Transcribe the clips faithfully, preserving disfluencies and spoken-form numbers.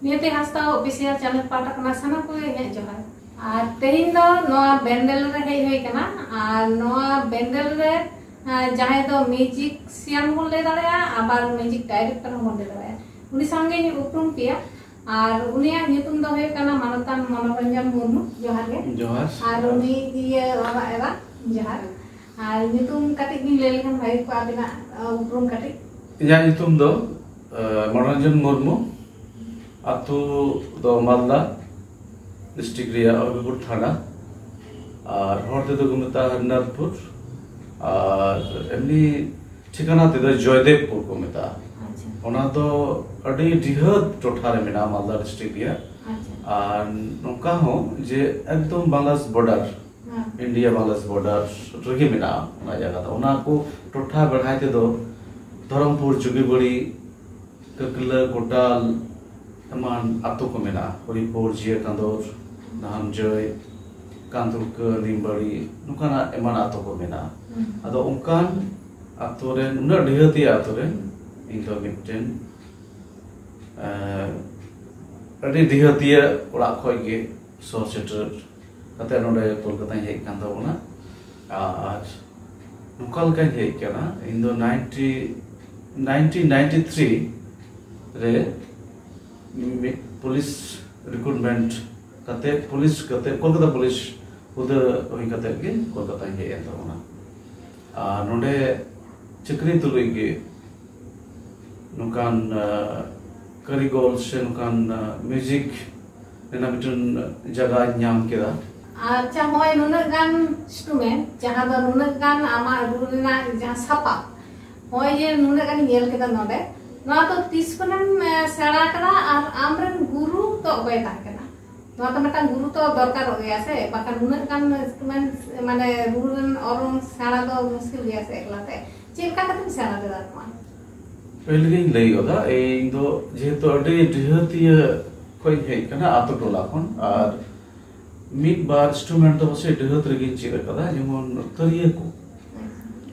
ᱱᱤᱭᱟᱹᱛᱮ ᱦᱟᱸᱥᱫᱟ official channel ᱯᱟᱦᱴᱟ ᱠᱷᱚᱱᱟᱜ ᱥᱟᱱᱟᱢ ᱠᱚᱜᱮ ᱤᱧᱟᱹᱜ ᱡᱚᱦᱟᱨ᱾ ᱟᱨ ᱛᱮᱦᱮᱧ ᱫᱚ ᱱᱚᱣᱟ ᱵᱮᱱᱰᱮᱞ ᱨᱮ ᱦᱮᱡ ᱦᱩᱭ ᱠᱟᱱᱟ᱾ ᱟᱨ ᱱᱚᱣᱟ ᱵᱮᱱᱰᱮᱞ ᱨᱮ, ᱟᱸ, ᱡᱟᱦᱟᱸᱭ ᱫᱚ ᱢᱤᱣᱡᱤᱠᱥᱤᱭᱟᱱ ᱵᱚᱱ ᱞᱟᱹᱭ ᱫᱟᱲᱮᱭᱟᱜᱼᱟ, ᱟᱵᱟᱨ ᱢᱤᱣᱡᱤᱠ ᱰᱟᱭᱨᱮᱠᱴᱚᱨ ᱦᱚᱸᱵᱚᱱ ᱞᱟᱹᱭ ᱫᱟᱲᱮᱭᱟᱜᱼᱟ, ᱩᱱᱤ ᱥᱟᱶᱜᱮᱧ ᱩᱯᱨᱩᱢ ᱯᱮᱭᱟ᱾ ᱟᱨ ᱩᱱᱤᱭᱟᱜ ᱧᱩᱛᱩᱢ ᱫᱚ ᱦᱩᱭᱩᱜ ᱠᱟᱱᱟ ᱢᱟᱱᱚᱛᱟᱱ ᱢᱚᱱᱳᱨᱚᱧᱡᱚᱱ ᱢᱩᱨᱢᱩ᱾ ᱡᱚᱦᱟᱨ ᱜᱮ᱾ ᱡᱚᱦᱟᱨ᱾ ᱟᱨ ᱩᱱᱤ ᱤᱭᱟᱹ ᱚᱲᱟᱜ ᱮᱨᱟ᱾ ᱡᱚᱦᱟᱨ᱾ ᱟᱨ ᱧᱩᱛᱩᱢ ᱠᱟᱹᱴᱤᱡ ᱵᱤᱱ ᱞᱟᱹᱭ ᱞᱮᱠᱷᱟᱱ ᱵᱷᱟᱜᱮ ᱠᱚᱜᱼᱟ, ᱟᱹᱵᱤᱱᱟᱜ, ᱟᱸ, ᱩᱯᱨᱩᱢ ᱠᱟᱹᱴᱤᱡ᱾ ᱤᱧᱟᱹᱜ ᱧᱩᱛᱩᱢ ᱫᱚ, ᱟᱸ, ᱢᱚᱱᱳᱨᱚᱧᱡᱚᱱ ᱢᱩᱨᱢᱩ᱾ ᱟᱹᱛᱩ ᱫᱚ ᱢᱟᱞᱫᱟ ᱰᱤᱥᱴᱨᱤᱠᱴ ᱨᱮᱭᱟᱜ ᱚᱵᱷᱤᱯᱩᱨ ᱛᱷᱟᱱᱟ᱾ ᱟᱨ ᱦᱚᱲ ᱛᱮᱫᱚ ᱠᱚ ᱢᱮᱛᱟᱜᱼᱟ ᱦᱟᱨᱱᱟᱛᱷᱯᱩᱨ᱾ ᱟᱨ ᱮᱢᱱᱤ ᱴᱷᱤᱠᱟᱹᱱᱟ ᱛᱮᱫᱚ ᱡᱚᱭᱫᱮᱵᱽᱯᱩᱨ ᱠᱚ ᱢᱮᱛᱟᱜᱼᱟ᱾ ᱟᱪᱪᱷᱟ᱾ ᱚᱱᱟ ᱫᱚ ᱟᱹᱰᱤ ᱰᱤᱦᱟᱹᱛ ᱴᱚᱴᱷᱟ ᱨᱮ ᱢᱮᱱᱟᱜᱼᱟ, ᱢᱟᱞᱫᱟ ᱰᱤᱥᱴᱨᱤᱠᱴ ᱨᱮᱭᱟᱜ᱾ ᱟᱪᱪᱷᱟ᱾ ᱟᱨ ᱱᱚᱝᱠᱟ ᱦᱚᱸ ᱡᱮ ᱮᱠᱫᱚᱢ ᱵᱟᱝᱞᱟᱫᱮᱥ ᱵᱚᱨᱰᱟᱨ, ᱦᱮᱸ᱾ ᱤᱱᱰᱤᱭᱟ ᱵᱟᱝᱞᱟᱫᱮᱥ ᱵᱚᱨᱰᱟᱨ ᱨᱮᱜᱮ ᱢᱮᱱᱟᱜᱼᱟ ᱚᱱᱟ ᱡᱟᱭᱜᱟ ᱫᱚ᱾ ᱚᱱᱟ ᱠᱚ ᱴᱚᱴᱷᱟ ᱵᱮᱲᱦᱟᱭ ᱛᱮᱫᱚ ᱫᱷᱚᱨᱚᱢᱯᱩᱨ, ᱡᱩᱜᱤᱵᱟᱲᱤ, ᱠᱟᱹᱠᱞᱟᱹ, ᱜᱚᱰᱟᱞ, ᱮᱢᱟᱱ ᱟᱛᱳ ᱠᱚ ᱢᱮᱱᱟᱜᱼᱟ᱾ ᱦᱚᱨᱤᱯᱩᱨ, ᱡᱤᱭᱟᱹᱠᱟᱸᱫᱚᱨ, ᱱᱟᱦᱟᱢᱡᱚᱭ, ᱠᱟᱱᱫᱩᱲᱠᱟᱹ, ᱱᱤᱢᱵᱟᱲᱤ, ᱱᱚᱝᱠᱟᱱᱟᱜ ᱮᱢᱟᱱ ᱟᱛᱳ ᱠᱚ ᱢᱮᱱᱟᱜᱼᱟ᱾ ᱦᱩᱸ᱾ ᱟᱫᱚ ᱚᱱᱠᱟᱱ ᱟᱛᱳ ᱨᱮᱱ, ᱩᱱᱟᱹᱜ ᱰᱤᱦᱟᱹᱛᱤᱭᱟᱹ ᱟᱛᱳ ᱨᱮᱱ ᱤᱧ ᱫᱚ ᱢᱤᱫᱴᱮᱱ, ᱮᱸ, ᱟᱹᱰᱤ ᱰᱤᱦᱟᱹᱛᱤᱭᱟᱹ ᱚᱲᱟᱜ ᱠᱷᱚᱱ ᱜᱮ ᱥᱚᱦᱚᱨ ᱥᱮᱴᱮᱨ ᱠᱟᱛᱮ ᱱᱚᱰᱮ ᱠᱳᱞᱠᱟᱛᱟᱧ ᱦᱮᱡ ᱠᱟᱱ ᱛᱟᱵᱚᱱᱟ᱾ ᱟᱨ ᱱᱚᱝᱠᱟ ᱞᱮᱠᱟᱧ ᱦᱮᱡ ᱠᱟᱱᱟ, ᱤᱧ ᱫᱚ ᱱᱟᱭᱤᱱᱴᱤ, ᱱᱟᱭᱤᱱᱴᱤᱱ ᱱᱟᱭᱤᱱᱴᱤ ᱛᱷᱨᱤ ᱨᱮ ᱢᱤᱫ ᱯᱩᱞᱤᱥ ᱨᱤᱠᱨᱩᱴᱢᱮᱱᱴ ᱠᱟᱛᱮ, ᱯᱩᱞᱤᱥ ᱠᱟᱛᱮ, ᱠᱳᱞᱠᱟᱛᱟ ᱯᱩᱞᱤᱥ ᱦᱩᱫᱟᱹ ᱦᱩᱭ ᱠᱟᱛᱮ ᱜᱮ ᱠᱳᱞᱠᱟᱛᱟᱧ ᱦᱮᱡ ᱮᱱ ᱛᱟᱵᱚᱱᱟ᱾ ᱟᱨ ᱱᱚᱰᱮ ᱪᱟᱹᱠᱨᱤ ᱛᱩᱞᱩᱡ ᱜᱮ ᱱᱚᱝᱠᱟᱱ, ᱟᱸ, ᱠᱟᱹᱨᱤᱜᱚᱞ ᱥᱮ ᱱᱚᱝᱠᱟᱱ, ᱟᱸ, ᱢᱤᱣᱡᱤᱠ ᱨᱮᱱᱟᱜ ᱢᱤᱫᱴᱮᱱ ᱡᱟᱭᱜᱟᱧ ᱧᱟᱢ ᱠᱮᱫᱟ᱾ ᱟᱪᱪᱷᱟ, ᱦᱚᱸᱜᱼᱚᱭ ᱱᱩᱱᱟᱹᱜ ᱜᱟᱱ ᱤᱱᱥᱴᱨᱩᱢᱮᱱᱴ, ᱡᱟᱦᱟᱸ ᱫᱚ ᱱᱩᱱᱟᱹᱜ ᱜᱟᱱ ᱟᱢᱟᱜ ᱨᱩ ᱨᱮᱱᱟᱜ ᱡᱟᱦᱟᱸ ᱥᱟᱯᱟᱵ, ᱦᱚᱸᱜᱼᱚᱭ ᱡᱮ ᱱᱩᱱᱟᱹᱜ ᱜᱟᱱᱤᱧ ᱧᱮᱞ ᱠᱮᱫᱟ ᱱᱚᱰᱮ, ᱱᱚᱣᱟ ᱫᱚ ᱛᱤᱥ ᱠᱷᱚᱱᱮᱢ, ᱮ, ᱥᱮᱬᱟ ᱠᱟᱫᱟ ᱟᱨ ᱟᱢᱨᱮᱱ ᱜᱩᱨᱩ ᱫᱚ ᱚᱠᱚᱭ ᱛᱟᱦᱮᱸ ᱠᱟᱱᱟ? ᱱᱚᱣᱟ ᱫᱚ ᱢᱤᱫᱴᱟᱝ ᱜᱩᱨᱩ ᱛᱚ ᱫᱚᱨᱠᱟᱨᱚᱜ ᱜᱮᱭᱟ ᱥᱮ, ᱵᱟᱠᱷᱟᱱ ᱩᱱᱟᱹᱜ ᱜᱟᱱ ᱤᱱᱥᱴᱨᱩᱢᱮᱱᱴ, ᱢᱟᱱᱮ, ᱨᱩ ᱨᱮᱱ ᱚᱨᱚᱝ ᱥᱮᱬᱟ ᱫᱚ ᱢᱩᱥᱠᱤᱞ ᱜᱮᱭᱟ ᱥᱮ ᱮᱠᱞᱟ ᱛᱮ᱾ ᱪᱮᱫ ᱞᱮᱠᱟ ᱠᱟᱛᱮᱢ ᱥᱮᱬᱟ ᱞᱮᱫᱟ ᱱᱚᱣᱟ? ᱯᱟᱹᱦᱤᱞ ᱜᱤᱧ ᱞᱟᱹᱭ ᱜᱚᱫᱟ, ᱤᱧ ᱫᱚ ᱡᱮᱦᱮᱛᱩ ᱟᱹᱰᱤ ᱰᱤᱦᱟᱹᱛᱤᱭᱟᱹ ᱠᱷᱚᱱ ᱤᱧ ᱦᱮᱡ ᱠᱟᱱᱟ, ᱟᱛᱳ ᱴᱚᱞᱟ ᱠᱷᱚᱱ, ᱟᱨ ᱢᱤᱫ ᱵᱟᱨ ᱤᱱᱥᱴᱨᱩᱢᱮᱱᱴ ᱫᱚ ᱯᱟᱥᱮᱡ ᱰᱤᱦᱟᱹᱛ ᱨᱮᱜᱤᱧ ᱪᱮᱫ ᱟᱠᱟᱫᱟ, ᱡᱮᱢᱚᱱ ᱛᱤᱨᱭᱳ ᱠᱚ,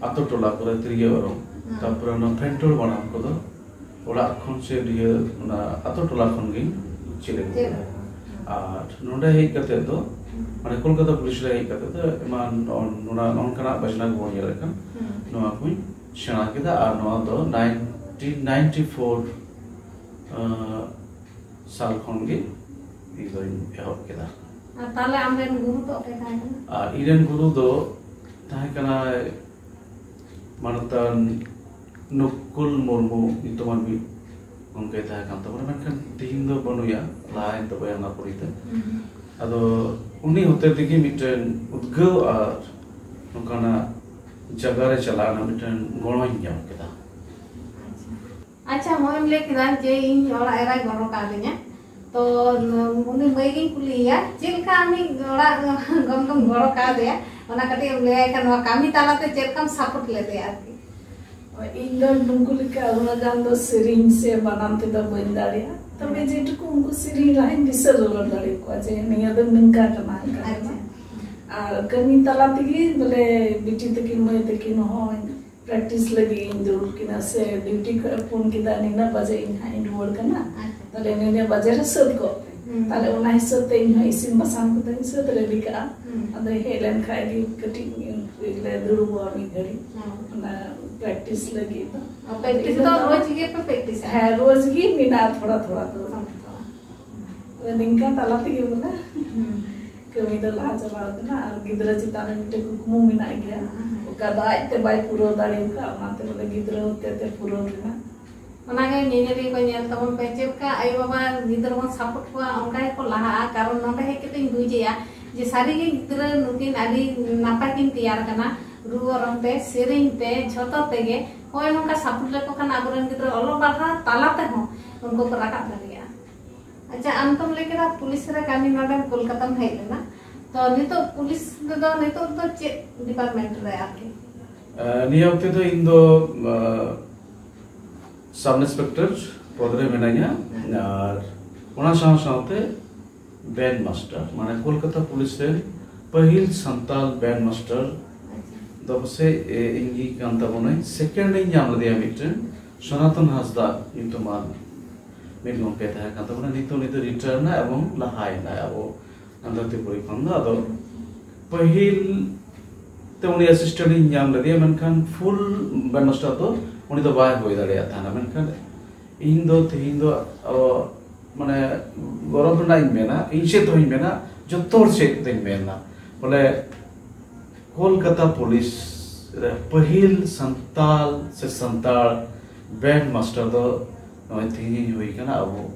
ᱟᱛᱳ ᱴᱚᱞᱟ ᱠᱚᱨᱮ ᱛᱤᱨᱭᱳ ᱚᱨᱚᱝ᱾ ᱛᱟᱨᱯᱚᱨᱮ ᱚᱱᱟ ᱯᱷᱮᱱᱴᱚᱲ ᱵᱟᱱᱟᱢ ᱠᱚᱫᱚ ᱚᱲᱟᱜ ᱠᱷᱚᱱ ᱥᱮ ᱱᱤᱭᱟᱹ ᱚᱱᱟ ᱟᱛᱳ ᱴᱚᱞᱟ ᱠᱷᱚᱱ ᱜᱤᱧ ᱪᱮᱫ ᱟᱹᱜᱩ ᱠᱮᱫᱟ᱾ ᱟᱨ ᱱᱚᱰᱮ ᱦᱮᱡ ᱠᱟᱛᱮ ᱫᱚ, ᱢᱟᱱᱮ ᱠᱳᱞᱠᱟᱛᱟ ᱯᱩᱞᱤᱥ ᱨᱮ ᱦᱮᱡ ᱠᱟᱛᱮ ᱫᱚ ᱮᱢᱟᱱ ᱱᱚᱜᱼᱚ ᱱᱚᱰᱮ ᱱᱚᱝᱠᱟᱱᱟᱜ ᱵᱟᱡᱽᱱᱟ ᱠᱚᱵᱚᱱ ᱧᱮᱞᱮᱫ ᱠᱟᱱ, ᱱᱚᱣᱟ ᱠᱚᱧ ᱥᱮᱬᱟ ᱠᱮᱫᱟ᱾ ᱟᱨ ᱱᱚᱣᱟ ᱫᱚ nineteen ninety four ᱥᱟᱞ ᱠᱷᱚᱱ ᱜᱮ ᱤᱧ ᱫᱚᱧ ᱮᱦᱚᱵ ᱠᱮᱫᱟ᱾ ᱟᱨ ᱛᱟᱦᱞᱮ ᱟᱢᱨᱮᱱ ᱜᱩᱨᱩ ᱫᱚ ᱚᱠᱚᱭ ᱛᱟᱦᱮᱸ ᱠᱟᱱᱟ? ᱟᱨ ᱤᱧ ᱨᱮᱱ ᱜᱩᱨᱩ ᱫᱚ ᱛᱟᱦᱮᱸ ᱠᱟᱱᱟᱭ ᱢᱟᱱᱚᱛᱟᱱ ᱱᱩᱠᱩᱞ ᱢᱩᱨᱢᱩ ᱧᱩᱛᱩᱢᱟᱱ ᱢᱤᱫ ᱜᱚᱢᱠᱮ ᱛᱟᱦᱮᱸ ᱠᱟᱱ ᱛᱟᱵᱚᱱᱟ, ᱢᱮᱱᱠᱷᱟᱱ ᱛᱤᱦᱤᱧ ᱫᱚ ᱵᱟᱹᱱᱩᱭᱟ, ᱞᱟᱦᱟᱭᱮᱱ ᱛᱟᱵᱚᱭᱟ ᱚᱱᱟ ᱯᱚᱨᱮᱛᱮ᱾ ᱟᱫᱚ ᱩᱱᱤ ᱦᱚᱛᱮ ᱛᱮᱜᱮ ᱢᱤᱫᱴᱮᱱ ᱩᱫᱽᱜᱟᱹᱣ ᱟᱨ ᱱᱚᱝᱠᱟᱱᱟᱜ ᱡᱟᱭᱜᱟ ᱨᱮ ᱪᱟᱞᱟᱜ ᱨᱮᱱᱟᱜ ᱢᱤᱫᱴᱮᱱ ᱜᱚᱲᱚᱧ ᱧᱟᱢ ᱠᱮᱫᱟ᱾ ᱟᱪᱪᱷᱟ, ᱱᱚᱜᱼᱚᱭ ᱮᱢ ᱞᱟᱹᱭ ᱠᱮᱫᱟ ᱡᱮ ᱤᱧ ᱚᱲᱟᱜ ᱮᱨᱟᱭ ᱜᱚᱲᱚ ᱠᱟᱣᱫᱤᱧᱟ, ᱛᱚ ᱩᱱᱤ ᱢᱟᱹᱭ ᱜᱤᱧ ᱠᱩᱞᱤᱭᱮᱭᱟ ᱪᱮᱫ ᱞᱮᱠᱟ ᱟᱢᱤᱡ ᱚᱲᱟᱜ ᱜᱚᱢᱠᱮᱢ ᱜᱚᱲᱚ ᱠᱟᱣᱫᱮᱭᱟ, ᱚᱱᱟ ᱠᱟᱹᱴᱤᱡ ᱮᱢ ᱞᱟᱹᱭᱟᱭ ᱠᱷᱟᱱ ᱱᱚᱣᱟ ᱠᱟᱹᱢᱤ ᱛᱟᱞᱟᱛᱮ ᱪᱮᱫ ᱞᱮᱠᱟᱢ ᱥᱟᱯᱳᱨᱴ ᱞᱮᱫᱮᱭᱟ ᱟᱨᱠᱤ᱾ ᱤᱧ ᱫᱚ ᱱᱩᱠᱩ ᱞᱮᱠᱟ ᱩᱱᱟᱹᱜ ᱜᱟᱱ ᱫᱚ ᱥᱮᱨᱮᱧ ᱥᱮ ᱵᱟᱱᱟᱢ ᱛᱮᱫᱚ ᱵᱟᱹᱧ ᱫᱟᱲᱮᱭᱟᱜᱼᱟ, ᱛᱚᱵᱮ ᱡᱮᱴᱩᱠᱩ ᱩᱱᱠᱩ ᱥᱮᱨᱮᱧ ᱨᱟᱦᱟᱧ ᱫᱤᱥᱟᱹ ᱨᱩᱣᱟᱹᱲ ᱫᱟᱲᱮᱭᱟᱠᱚᱣᱟ ᱡᱮ ᱱᱤᱭᱟᱹ ᱫᱚ ᱱᱤᱝᱠᱟ ᱠᱟᱱᱟ, ᱦᱟᱱᱠᱟ ᱠᱟᱱᱟ᱾ ᱟᱨ ᱠᱟᱹᱢᱤ ᱛᱟᱞᱟ ᱛᱮᱜᱮ ᱵᱚᱞᱮ ᱵᱤᱴᱤ ᱛᱟᱹᱠᱤᱱ ᱢᱟᱹᱭ ᱛᱟᱹᱠᱤᱱ ᱦᱚᱸ ᱯᱨᱮᱠᱴᱤᱥ ᱞᱟᱹᱜᱤᱫ ᱤᱧ ᱫᱩᱲᱩᱵ ᱠᱤᱱᱟ, ᱥᱮ ᱰᱤᱭᱩᱴᱤ ᱠᱷᱚᱱ ᱮ ᱯᱷᱳᱱ ᱠᱮᱫᱟ, ᱱᱤᱱᱟᱹᱜ ᱵᱟᱡᱮ ᱤᱧ ᱦᱟᱸᱜ ᱤᱧ ᱨᱩᱣᱟᱹᱲ ᱠᱟᱱᱟ, ᱛᱟᱦᱞᱮ ᱱᱤᱱᱟᱹᱜ ᱵᱟᱡᱮ ᱨᱮ ᱥᱟᱹᱛ ᱠᱚᱜ ᱯᱮ᱾ ᱛᱟᱦᱞᱮ ᱚᱱᱟ ᱦᱤᱥᱟᱹᱵ ᱛᱮ ᱤᱧ ᱦᱚᱸ ᱤᱥᱤᱱ ᱵᱟᱥᱟᱝ ᱠᱚᱫᱚᱧ ᱥᱟᱹᱛ ᱨᱮᱰᱤ ᱠᱟᱜᱼᱟ᱾ ᱟᱫᱚ ᱦᱮᱡ ᱞᱮᱱ ᱠᱷᱟᱡ ᱜᱮ ᱠᱟᱹᱴᱤᱡ ᱞᱮ ᱫᱩᱲᱩᱵᱚᱜᱼᱟ ᱢᱤᱫ ᱜᱷᱟᱹᱲᱤᱡ ᱚᱱᱟ ᱯᱨᱮᱠᱴᱤᱥ ᱞᱟᱹᱜᱤᱫ ᱫᱚ᱾ ᱯᱨᱮᱠᱴᱤᱥ ᱫᱚ ᱨᱳᱡ ᱜᱮ ᱯᱮ ᱯᱨᱮᱠᱴᱤᱥᱟ? ᱦᱮᱸ, ᱨᱳᱡ ᱜᱮ ᱢᱮᱱᱟᱜᱼᱟ ᱛᱷᱚᱲᱟ ᱛᱷᱚᱲᱟ ᱫᱚ᱾ ᱟᱫᱚ ᱱᱤᱝᱠᱟ ᱛᱟᱞᱟ ᱛᱮᱜᱮ ᱵᱚᱞᱮ ᱠᱟᱹᱢᱤ ᱫᱚ ᱞᱟᱦᱟ ᱪᱟᱞᱟᱣ ᱠᱟᱱᱟ, ᱟᱨ ᱜᱤᱫᱽᱨᱟᱹ ᱪᱮᱛᱟᱱ ᱨᱮ ᱢᱤᱫᱴᱮᱡ ᱠᱩᱠᱢᱩ ᱢᱮᱱᱟᱜ ᱜᱮᱭᱟ, ᱚᱠᱟ ᱫᱚ ᱟᱡᱛᱮ ᱵᱟᱭ ᱯᱩᱨᱟᱹᱣ ᱫᱟᱲᱮ ᱟᱠᱟᱫ, ᱚᱱᱟᱛᱮ ᱵᱚᱞᱮ ᱜᱤᱫᱽᱨᱟᱹ ᱦᱚᱛᱮ ᱛᱮ ᱯᱩᱨᱟᱹᱣ ᱨᱮᱱᱟᱜ᱾ ᱚᱱᱟᱜᱮ ᱧᱮᱧᱮᱞᱤᱭᱟᱹ ᱠᱚ ᱧᱮᱞ ᱛᱟᱵᱚᱱ ᱯᱮ, ᱪᱮᱫ ᱞᱮᱠᱟ ᱟᱭᱳᱼᱵᱟᱵᱟ ᱜᱤᱫᱽᱨᱟᱹ ᱵᱚᱱ ᱥᱟᱯᱳᱨᱴ ᱠᱚᱣᱟ ᱚᱱᱠᱟ ᱜᱮᱠᱚ ᱞᱟᱦᱟᱜᱼᱟ᱾ ᱠᱟᱨᱚᱱ ᱱᱚᱰᱮ ᱦᱮᱡ ᱠᱟᱛᱮᱧ ᱵᱩᱡᱮᱜᱼᱟ ᱡᱮ ᱥᱟᱹᱨᱤᱜᱮ ᱜᱤᱫᱽᱨᱟᱹ ᱱᱩᱠᱤᱱ ᱟᱹᱰᱤ ᱱᱟᱯᱟᱭ ᱠᱤᱱ ᱛᱮᱭᱟᱨ ᱠᱟᱱᱟ, ᱨᱩ ᱚᱨᱚᱝ ᱛᱮ, ᱥᱮᱨᱮᱧ ᱛᱮ, ᱡᱷᱚᱛᱚ ᱛᱮᱜᱮ᱾ ᱦᱳᱭ, ᱱᱚᱝᱠᱟ ᱥᱟᱯᱳᱨᱴ ᱞᱮᱠᱚ ᱠᱷᱟᱱ ᱟᱵᱚᱨᱮᱱ ᱜᱤᱫᱽᱨᱟᱹ ᱚᱞᱚᱜ ᱯᱟᱲᱦᱟᱣ ᱛᱟᱞᱟ ᱛᱮᱦᱚᱸ ᱩᱱᱠᱩ ᱠᱚ ᱨᱟᱠᱟᱵ ᱫᱟᱲᱮᱭᱟᱜᱼᱟ᱾ ᱟᱪᱪᱷᱟ, ᱟᱢ ᱛᱚᱢ ᱞᱟᱹᱭ ᱠᱮᱫᱟ ᱯᱩᱞᱤᱥ ᱨᱮ ᱠᱟᱹᱢᱤ, ᱱᱚᱰᱮᱢ ᱠᱳᱞᱠᱟᱛᱟᱢ ᱦᱮᱡ ᱞᱮᱱᱟ, ᱛᱚ ᱱᱤᱛᱚᱜ ᱯᱩᱞᱤᱥ ᱨᱮᱫᱚ ᱱᱤᱛᱚᱜ ᱫᱚ ᱪᱮᱫ ᱰᱤᱯᱟᱨᱴᱢᱮᱱᱴ ᱨᱮ ᱟᱨᱠᱤ? ᱟᱨ ᱱᱤᱭᱟᱹ ᱚᱠᱛᱮ ᱫᱚ ᱤᱧ ᱫᱚ ᱥᱟᱵ ᱤᱱᱥᱯᱮᱠᱴᱚᱨ ᱯᱚᱫ ᱨᱮ ᱢᱮᱱᱟᱹᱧᱟ᱾ ᱟᱨ ᱚᱱᱟ ᱥᱟᱶ ᱥᱟᱶᱛᱮ ᱵᱮᱱᱰ ᱢᱟᱥᱴᱟᱨ, ᱢᱟᱱᱮ ᱠᱳᱞᱠᱟᱛᱟ ᱯᱩᱞᱤᱥ ᱨᱮᱱ ᱯᱟᱹᱦᱤᱞ ᱥᱟᱱᱛᱟᱲ ᱵᱮᱱᱰ ᱢᱟᱥᱴᱟᱨ ᱛᱚ ᱯᱟᱥᱮᱡ, ᱮ, ᱤᱧ ᱜᱮ ᱠᱟᱱ ᱛᱟᱵᱚᱱᱟᱹᱧ᱾ ᱥᱮᱠᱮᱱᱰ ᱤᱧ ᱧᱟᱢ ᱞᱮᱫᱮᱭᱟ ᱢᱤᱫᱴᱮᱱ, ᱥᱚᱱᱟᱛᱚᱱ ᱦᱟᱸᱥᱫᱟ ᱧᱩᱛᱩᱢᱟᱱ ᱢᱤᱫ ᱜᱚᱢᱠᱮ ᱛᱟᱦᱮᱸ ᱠᱟᱱ ᱛᱟᱵᱚᱱᱟ᱾ ᱱᱤᱛᱚᱜ ᱩᱱᱤ ᱫᱚ ᱨᱤᱴᱟᱭᱟᱨ ᱮᱱᱟᱭ ᱮᱵᱚᱝ ᱞᱟᱦᱟᱭᱮᱱᱟᱭ ᱟᱵᱚ ᱫᱷᱟᱹᱨᱛᱤᱯᱩᱨᱤ ᱠᱷᱚᱱ ᱫᱚ᱾ ᱟᱫᱚ ᱯᱟᱹᱦᱤᱞ ᱛᱮ ᱩᱱᱤ ᱮᱥᱤᱥᱴᱮᱱᱴ ᱤᱧ ᱧᱟᱢ ᱞᱮᱫᱮᱭᱟ, ᱢᱮᱱᱠᱷᱟᱱ ᱯᱷᱩᱞ ᱵᱮᱱᱰ ᱢᱟᱥᱴᱟᱨ ᱫᱚ ᱩᱱᱤ ᱫᱚ ᱵᱟᱭ ᱦᱩᱭ ᱫᱟᱲᱮᱭᱟᱜ ᱛᱟᱦᱮᱱᱟ᱾ ᱢᱮᱱᱠᱷᱟᱱ ᱤᱧ ᱫᱚ ᱛᱮᱦᱮᱧ ᱫᱚ, ᱚ, ᱢᱟᱱᱮ, ᱜᱚᱨᱚᱵᱽ ᱨᱮᱱᱟᱜ ᱤᱧ ᱢᱮᱱᱟ, ᱤᱧ ᱥᱮᱫ ᱛᱮᱦᱚᱸᱧ ᱢᱮᱱᱟ, ᱡᱚᱛᱚ ᱦᱚᱲ ᱥᱮᱫ ᱛᱮᱧ ᱢᱮᱱᱟ, ᱵᱚᱞᱮ, ᱠᱳᱞᱠᱟᱛᱟ ᱯᱩᱞᱤᱥ ᱨᱮ ᱯᱟᱹᱦᱤᱞ ᱥᱟᱱᱛᱟᱞ ᱥᱮ ᱥᱟᱱᱛᱟᱲ ᱵᱮᱱᱰ ᱢᱟᱥᱴᱟᱨ ᱫᱚ ᱱᱚᱜᱼᱚᱭ ᱛᱮᱦᱮᱧᱤᱧ ᱦᱩᱭ ᱠᱟᱱᱟ᱾ ᱟᱵᱚ,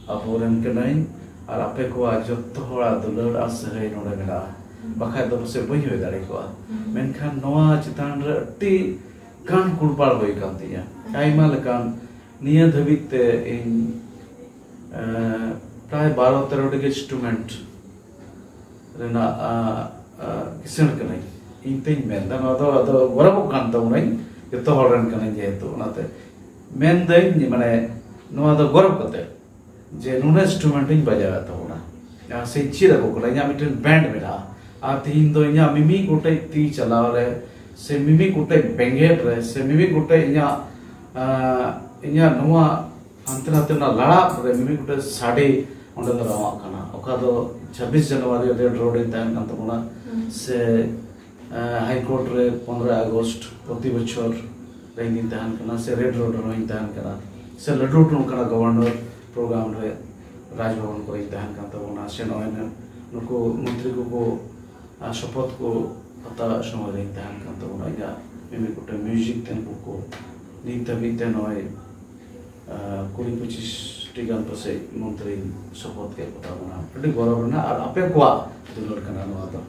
ᱟᱵᱚᱨᱮᱱ ᱠᱟᱹᱱᱟᱹᱧ, ᱟᱨ ᱟᱯᱮ ᱠᱚᱣᱟᱜ ᱡᱚᱛᱚ ᱦᱚᱲᱟᱜ ᱫᱩᱞᱟᱹᱲ ᱟᱨ ᱥᱟᱹᱜᱟᱹᱭ ᱱᱚᱰᱮ ᱢᱮᱱᱟᱜᱼᱟ᱾ ᱵᱟᱠᱷᱟᱡ ᱫᱚ ᱯᱟᱥᱮᱡ ᱵᱟᱹᱧ ᱦᱩᱭ ᱫᱟᱲᱮ ᱠᱚᱜᱼᱟ᱾ ᱢᱮᱱᱠᱷᱟᱱ ᱱᱚᱣᱟ ᱪᱮᱛᱟᱱ ᱨᱮ ᱟᱹᱰᱤ ᱜᱟᱱ ᱠᱩᱲᱯᱟᱲ ᱦᱩᱭ ᱠᱟᱱ ᱛᱤᱧᱟ᱾ ᱟᱭᱢᱟ ᱞᱮᱠᱟᱱ, ᱱᱤᱭᱟᱹ ᱫᱷᱟᱹᱵᱤᱡ ᱛᱮ ᱤᱧ, ᱮᱸ, ᱯᱨᱟᱭ ᱵᱟᱨᱚ ᱛᱮᱨᱚ ᱴᱤ ᱜᱮ ᱤᱱᱥᱴᱨᱩᱢᱮᱱᱴ ᱨᱮᱱᱟᱜ, ᱟ, ᱟ, ᱠᱤᱥᱟᱹᱬ ᱠᱟᱹᱱᱟᱹᱧ᱾ ᱤᱧ ᱛᱮᱧ ᱢᱮᱱᱫᱟ, ᱱᱚᱣᱟ ᱫᱚ ᱟᱫᱚ ᱜᱚᱨᱚᱵᱚᱜ ᱠᱟᱱ ᱛᱟᱵᱚᱱᱟᱹᱧ, ᱡᱚᱛᱚ ᱦᱚᱲ ᱨᱮᱱ ᱠᱟᱹᱱᱟᱹᱧ ᱡᱮᱦᱮᱛᱩ᱾ ᱚᱱᱟᱛᱮ ᱢᱮᱱᱫᱟᱹᱧ, ᱢᱟᱱᱮ, ᱱᱚᱣᱟ ᱫᱚ ᱜᱚᱨᱚᱵ ᱠᱟᱛᱮ ᱡᱮ ᱱᱩᱱᱟᱹᱜ ᱤᱱᱥᱴᱨᱩᱢᱮᱱᱴ ᱤᱧ ᱵᱟᱡᱟᱣᱮᱫ ᱛᱟᱵᱚᱱᱟ᱾ ᱟᱨ ᱥᱮ ᱪᱮᱫ ᱟᱠᱚ ᱠᱟᱱᱟ, ᱤᱧᱟᱹᱜ ᱢᱤᱫᱴᱮᱱ ᱵᱮᱱᱰ ᱢᱮᱱᱟᱜᱼᱟ᱾ ᱟᱨ ᱛᱮᱦᱮᱧ ᱫᱚ ᱤᱧᱟᱹᱜ ᱢᱤᱢᱤᱫ ᱜᱚᱴᱮᱡ ᱛᱤ ᱪᱟᱞᱟᱣ ᱨᱮ, ᱥᱮ ᱢᱤᱢᱤᱫ ᱜᱚᱴᱮᱡ ᱵᱮᱸᱜᱮᱫ ᱨᱮ, ᱥᱮ ᱢᱤᱢᱤᱫ ᱜᱚᱴᱮᱡ ᱤᱧᱟᱹᱜ, ᱟ, ᱤᱧᱟᱹᱜ ᱱᱚᱣᱟ ᱦᱟᱱᱛᱮ ᱱᱟᱛᱮ ᱨᱮᱱᱟᱜ ᱞᱟᱲᱟᱜ ᱨᱮ ᱢᱤᱢᱤᱫ ᱜᱚᱴᱮᱡ ᱥᱟᱰᱮ ᱚᱸᱰᱮ ᱫᱚ ᱨᱟᱣᱟᱜ ᱠᱟᱱᱟ᱾ ᱚᱠᱟ ᱫᱚ ᱪᱷᱟᱵᱵᱤᱥ ᱡᱟᱱᱩᱣᱟᱨᱤ ᱨᱮᱰ ᱨᱳᱰ ᱨᱤᱧ ᱛᱟᱦᱮᱱ ᱠᱟᱱ ᱛᱟᱵᱚᱱᱟ, ᱥᱮ, ᱟ, ᱦᱟᱭ ᱠᱳᱨᱴ ᱨᱮ ᱯᱚᱱᱨᱚᱭ ᱟᱜᱚᱥᱴ ᱯᱨᱚᱛᱤ ᱵᱚᱪᱷᱚᱨ ᱨᱮ ᱤᱧ ᱛᱟᱦᱮᱱ ᱠᱟᱱᱟ, ᱥᱮ ᱨᱮᱰ ᱨᱳᱰ ᱨᱮᱦᱚᱸᱧ ᱛᱟᱦᱮᱱ ᱠᱟᱱᱟ, ᱥᱮ ᱞᱟᱹᱴᱩ ᱞᱟᱹᱴᱩ ᱚᱱᱠᱟᱱᱟᱜ ᱜᱚᱵᱷᱚᱨᱱᱚᱨ ᱯᱨᱳᱜᱨᱟᱢ ᱨᱮ ᱨᱟᱡᱽ ᱵᱷᱚᱵᱚᱱ ᱠᱚᱨᱮᱧ ᱛᱟᱦᱮᱱ ᱠᱟᱱ ᱛᱟᱵᱚᱱᱟ, ᱥᱮ ᱱᱚᱜᱼᱚᱭ ᱱᱩᱠᱩ ᱢᱚᱱᱛᱨᱤ ᱠᱚᱠᱚ, ᱟ, ᱥᱚᱯᱚᱛ ᱠᱚ ᱦᱟᱛᱟᱣ ᱥᱚᱢᱚᱭ ᱨᱤᱧ ᱛᱟᱦᱮᱱ ᱠᱟᱱ ᱛᱟᱵᱚᱱᱟ᱾ ᱤᱧᱟᱹᱜ ᱢᱤᱢᱤᱫ ᱜᱚᱴᱮᱱ ᱢᱤᱭᱩᱡᱤᱠ ᱛᱮ ᱱᱩᱠᱩ ᱠᱚ ᱱᱤᱛ ᱫᱷᱟᱹᱵᱤᱡ ᱛᱮ ᱱᱚᱜᱼᱚᱭ, ᱟ, ᱠᱩᱲᱤ ᱯᱚᱸᱪᱤᱥ ᱴᱤ ᱜᱟᱱ ᱯᱟᱥᱮᱡ ᱢᱚᱱᱛᱨᱤ ᱥᱚᱯᱚᱛ ᱠᱮᱫ ᱠᱚ ᱛᱟᱵᱚᱱᱟ᱾ ᱟᱹᱰᱤ ᱜᱚᱨᱚᱵᱽ ᱨᱮᱱᱟᱜ ᱟᱨ ᱟᱯᱮ ᱠᱚᱣᱟᱜ ᱫᱩᱞᱟᱹᱲ ᱠᱟᱱᱟ ᱱᱚᱣᱟ ᱫᱚ᱾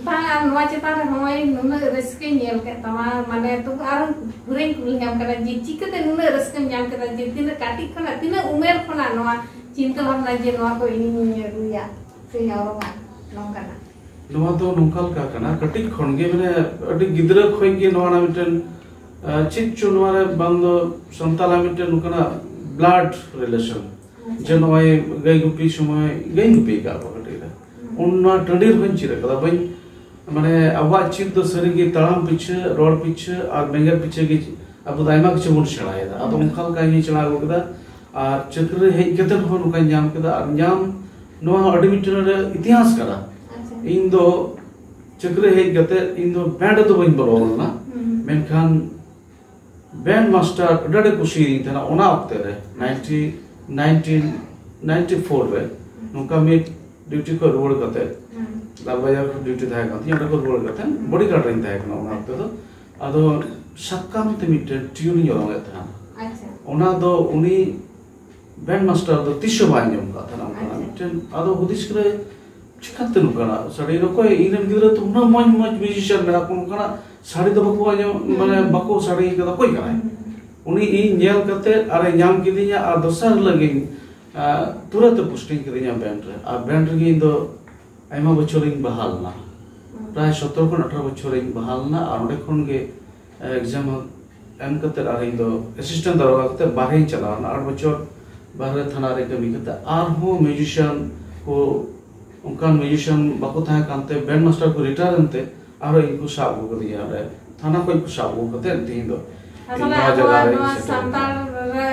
ᱵᱟᱝ, ᱟᱨ ᱱᱚᱣᱟ ᱪᱮᱛᱟᱱ ᱨᱮ ᱦᱚᱸᱜᱼᱚᱭ ᱱᱩᱱᱟᱹᱜ ᱨᱟᱹᱥᱠᱟᱹᱧ ᱧᱮᱞ ᱠᱮᱫ ᱛᱟᱢᱟ, ᱢᱟᱱᱮ, ᱛᱚᱵᱩ ᱟᱨᱚ ᱜᱷᱩᱨᱮᱧ ᱠᱩᱞᱤ ᱧᱟᱢ ᱠᱟᱱᱟ ᱡᱮ ᱪᱤᱠᱟᱹᱛᱮ ᱱᱩᱱᱟᱹᱜ ᱨᱟᱹᱥᱠᱟᱹᱢ ᱧᱟᱢ ᱠᱮᱫᱟ, ᱡᱮ ᱛᱤᱱᱟᱹᱜ ᱠᱟᱹᱴᱤᱡ ᱠᱷᱚᱱᱟᱜ, ᱛᱤᱱᱟᱹᱜ ᱩᱢᱮᱨ ᱠᱷᱚᱱᱟᱜ ᱱᱚᱣᱟ ᱪᱤᱱᱛᱟᱹ ᱵᱷᱟᱵᱽᱱᱟ ᱡᱮ ᱱᱚᱣᱟ ᱠᱚ ᱤᱧᱤᱧ ᱨᱩᱭᱟ ᱥᱮᱧ ᱚᱨᱚᱝᱟ, ᱱᱚᱝᱠᱟᱱᱟᱜ? ᱱᱚᱣᱟ ᱫᱚ ᱱᱚᱝᱠᱟ ᱞᱮᱠᱟ ᱠᱟᱱᱟ, ᱠᱟᱹᱴᱤᱡ ᱠᱷᱚᱱ ᱜᱮ, ᱢᱟᱱᱮ, ᱟᱹᱰᱤ ᱜᱤᱫᱽᱨᱟᱹ ᱠᱷᱚᱱ ᱜᱮ ᱱᱚᱣᱟ ᱨᱮᱱᱟᱜ ᱢᱤᱫᱴᱮᱱ, ᱟ, ᱪᱮᱫ ᱪᱚ ᱱᱚᱣᱟ ᱨᱮ ᱵᱟᱝ ᱫᱚ ᱥᱟᱱᱛᱟᱞᱟᱜ ᱢᱤᱫᱴᱮᱱ ᱱᱚᱝᱠᱟᱱᱟᱜ ᱵᱞᱟᱰ ᱨᱤᱞᱮᱥᱚᱱ, ᱡᱮ ᱱᱚᱜᱼᱚᱭ ᱜᱟᱹᱭ ᱜᱩᱯᱤ ᱥᱚᱢᱚᱭ ᱜᱟᱹᱭ ᱜᱩᱯᱤ ᱟᱠᱟᱫ ᱠᱚ ᱠᱟᱹᱴᱤᱡ ᱨᱮ, ᱚᱱᱟ ᱴᱟᱺᱰᱤ ᱨᱮᱦᱚᱸᱧ ᱪᱮᱫ ᱟᱠᱟᱫᱟ᱾ ᱵᱟᱹᱧ, ᱢᱟᱱᱮ ᱟᱵᱚᱣᱟᱜ ᱪᱮᱫ ᱫᱚ ᱥᱟᱹᱨᱤᱜᱮ ᱛᱟᱲᱟᱢ ᱯᱤᱪᱷᱟᱹ, ᱨᱚᱲ ᱯᱤᱪᱷᱟᱹ ᱟᱨ ᱵᱮᱸᱜᱮᱫ ᱯᱤᱪᱷᱟᱹ ᱜᱮ ᱟᱵᱚ ᱫᱚ ᱟᱭᱢᱟ ᱠᱤᱪᱷᱩ ᱵᱚᱱ ᱥᱮᱬᱟᱭᱮᱫᱟ᱾ ᱟᱫᱚ ᱚᱱᱠᱟ ᱞᱮᱠᱟ ᱤᱧ ᱥᱮᱬᱟ ᱟᱹᱜᱩ ᱠᱮᱫᱟ᱾ ᱟᱨ ᱪᱟᱹᱠᱨᱤ ᱦᱮᱡ ᱠᱟᱛᱮ ᱦᱚᱸ ᱱᱚᱝᱠᱟᱧ ᱧᱟᱢ ᱠᱮᱫᱟ᱾ ᱟᱨ ᱧᱟᱢ, ᱱᱚᱣᱟ ᱦᱚᱸ ᱟᱹᱰᱤ ᱢᱤᱫᱴᱮᱱ ᱤᱛᱤᱦᱟᱥ ᱠᱟᱱᱟ᱾ ᱤᱧ ᱫᱚ ᱪᱟᱹᱠᱨᱤ ᱦᱮᱡ ᱠᱟᱛᱮ ᱤᱧ ᱫᱚ ᱵᱮᱱᱰ ᱫᱚ ᱵᱟᱹᱧ ᱵᱚᱞᱚ ᱞᱮᱱᱟ, ᱢᱮᱱᱠᱷᱟᱱ ᱵᱮᱱᱰ ᱢᱟᱥᱴᱟᱨ ᱟᱹᱰᱤ ᱟᱸᱴᱮ ᱠᱩᱥᱤᱭᱟᱹᱧ ᱛᱟᱦᱮᱱᱟ᱾ ᱚᱱᱟ ᱚᱠᱛᱮ ᱨᱮ ᱱᱟᱭᱤᱱᱴᱤ ᱱᱟᱭᱤᱱᱴᱤᱱ ᱱᱟᱭᱤᱱᱴᱤ ᱯᱷᱳᱨ ᱨᱮ ᱱᱚᱝᱠᱟ ᱢᱤᱫ ᱰᱤᱭᱩᱴᱤ ᱠᱷᱚᱱ ᱨᱩᱣᱟᱹᱲ ᱠᱟᱛᱮ, ᱞᱟᱞᱵᱟᱡᱟᱨ ᱨᱮ ᱰᱤᱭᱩᱴᱤ ᱛᱟᱦᱮᱸ ᱠᱟᱱ ᱛᱤᱧᱟ, ᱚᱸᱰᱮ ᱠᱷᱚᱱ ᱨᱩᱣᱟᱹᱲ ᱠᱟᱛᱮ ᱵᱚᱰᱤᱜᱟᱨᱰ ᱨᱤᱧ ᱛᱟᱦᱮᱸ ᱠᱟᱱᱟ ᱚᱱᱟ ᱚᱠᱛᱮ ᱫᱚ᱾ ᱟᱫᱚ ᱥᱟᱠᱟᱢ ᱛᱮ ᱢᱤᱫᱴᱮᱱ ᱴᱤᱭᱩᱱᱤᱧ ᱚᱨᱚᱝ ᱮᱫ ᱛᱟᱦᱮᱱᱟ᱾ ᱚᱱᱟ ᱫᱚ ᱩᱱᱤ ᱵᱮᱱᱰ ᱢᱟᱥᱴᱟᱨ ᱫᱚ ᱛᱤᱥ ᱦᱚᱸ ᱵᱟᱭ ᱟᱸᱡᱚᱢ ᱟᱠᱟᱫ ᱛᱟᱦᱮᱱᱟ ᱚᱱᱠᱟᱱᱟᱜ ᱢᱤᱫᱴᱮᱱ᱾ ᱟᱫᱚ ᱦᱩᱫᱤᱥ ᱠᱮᱫᱟᱭ, ᱪᱤᱠᱟᱹᱛᱮ ᱱᱚᱝᱠᱟᱱᱟᱜ ᱥᱟᱰᱮ? ᱚᱠᱚᱭ ᱤᱧ ᱨᱮᱱ ᱜᱤᱫᱽᱨᱟᱹ ᱛᱚ ᱩᱱᱟᱹᱜ ᱢᱚᱡᱽ ᱢᱚᱡᱽ ᱢᱤᱭᱩᱡᱤᱥᱤᱭᱟᱱ ᱢᱮᱱᱟᱜ ᱠᱚ, ᱱᱚᱝᱠᱟᱱᱟᱜ ᱥᱟᱰᱮ ᱫᱚ ᱵᱟᱠᱚ ᱟᱸᱡᱚᱢ, ᱢᱟᱱᱮ ᱵᱟᱠᱚ ᱥᱟᱰᱮ ᱠᱟᱫᱟ, ᱚᱠᱚᱭ ᱠᱟᱱᱟᱭ? ᱩᱱᱤ ᱤᱧ ᱧᱮᱞ ᱠᱟᱛᱮ ᱟᱨᱮ ᱧᱟᱢ ᱠᱤᱫᱤᱧᱟ, ᱟᱨ ᱫᱚᱥᱟᱨ ᱦᱤᱞᱳᱜ ᱜᱤᱧ ᱛᱩᱨᱟᱹᱛ ᱮ ᱯᱳᱥᱴᱤᱝ ᱠᱤᱫᱤᱧᱟ ᱵᱮᱱᱰ ᱨᱮ᱾ ᱟᱨ ᱵᱮᱱᱰ ᱨᱮᱜᱮ ᱤᱧ ᱫᱚ ᱟᱭᱢᱟ ᱵᱚᱪᱷᱚᱨᱤᱧ ᱵᱟᱦᱟᱞ ᱞᱮᱱᱟ᱾ ᱯᱨᱟᱭ ᱥᱚᱛᱨᱚ ᱠᱷᱚᱱ ᱟᱴᱷᱨᱚ ᱵᱚᱪᱷᱚᱨᱤᱧ ᱵᱟᱦᱟᱞ ᱞᱮᱱᱟ᱾ ᱟᱨ ᱚᱸᱰᱮ ᱠᱷᱚᱱ ᱜᱮ ᱮᱠᱡᱟᱢ ᱮᱢ ᱠᱟᱛᱮ ᱟᱨ ᱤᱧ ᱫᱚ ᱮᱥᱤᱥᱴᱮᱱᱴ ᱫᱟᱨᱚᱜᱟ ᱠᱟᱛᱮ ᱵᱟᱨᱦᱮᱧ ᱪᱟᱞᱟᱣ ᱮᱱᱟ᱾ ᱟᱴ ᱵᱚᱪᱷᱚᱨ ᱵᱟᱨᱦᱮ ᱛᱷᱟᱱᱟ ᱨᱮ ᱠᱟᱹᱢᱤ ᱠᱟᱛᱮ ᱟᱨᱦᱚᱸ ᱢᱤᱭᱩᱡᱤᱥᱤᱭᱟᱱ ᱠᱚ, ᱚᱱᱠᱟᱱ ᱢᱤᱭᱩᱡᱤᱥᱤᱭᱟᱱ ᱵᱟᱠᱚ ᱛᱟᱦᱮᱸ ᱠᱟᱱᱛᱮ, ᱵᱮᱱᱰ ᱢᱟᱥᱴᱟᱨ ᱠᱚ ᱨᱤᱴᱟᱭᱟᱨ ᱮᱱᱛᱮ ᱟᱨᱦᱚᱸ ᱤᱧ ᱠᱚ ᱥᱟᱵ ᱟᱹᱜᱩ ᱠᱟᱫᱤᱧᱟ᱾ ᱚᱸᱰᱮ ᱛᱷᱟᱱᱟ ᱠᱷᱚᱱ ᱠᱚ ᱥᱟᱵ ᱟᱹᱜᱩ ᱠᱟᱛᱮ ᱛᱮᱦᱮᱧ ᱫᱚ ᱤᱧ ᱟᱥᱚᱞᱮ ᱱᱚᱣᱟ ᱡᱟᱭᱜᱟ ᱟᱵᱚᱣᱟᱜ ᱨᱮᱧ ᱱᱚᱣᱟ ᱥᱮᱴᱮᱨ ᱮᱱᱟ᱾ ᱥᱟᱱᱛᱟᱲ ᱨᱮ